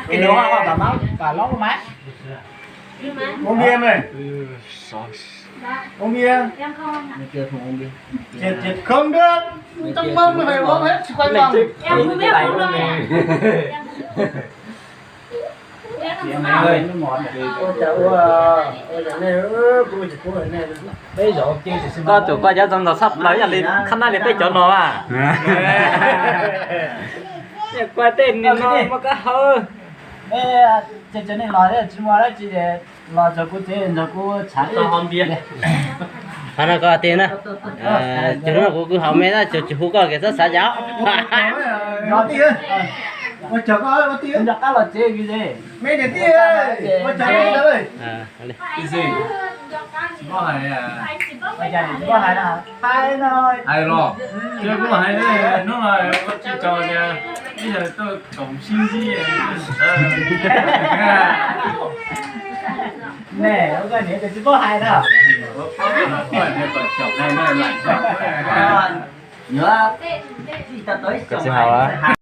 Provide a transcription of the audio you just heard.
Cái đồ hoa quả màu, quả lóng mát. Uống bia mày. Uống bia. Chết, chết không được. Trong mâm mày phải uống hết, xung quanh mâm. Em không biết uống đâu. Koj tsuas koj cov txog ntaus xab plaws ib yam li khab nab li peb cov no a. Koj tej niag no muaj kab hau. Tsis muaj dab tsi, los txog kuv tsev nrog kuv tshav. Qhov no koj tiag na. Tsis hnub no kuv kwv haus me na, tsis hu koj kiag txhob xav yam. Nrog qab los tsev. Hais los, hais los, kuv hais hnub no tsis tso tias ib yam tuaj koom sib ntsib. Ne, ua koj niam tias tsis paub hais na. Yuav tsis tau ib xyoos.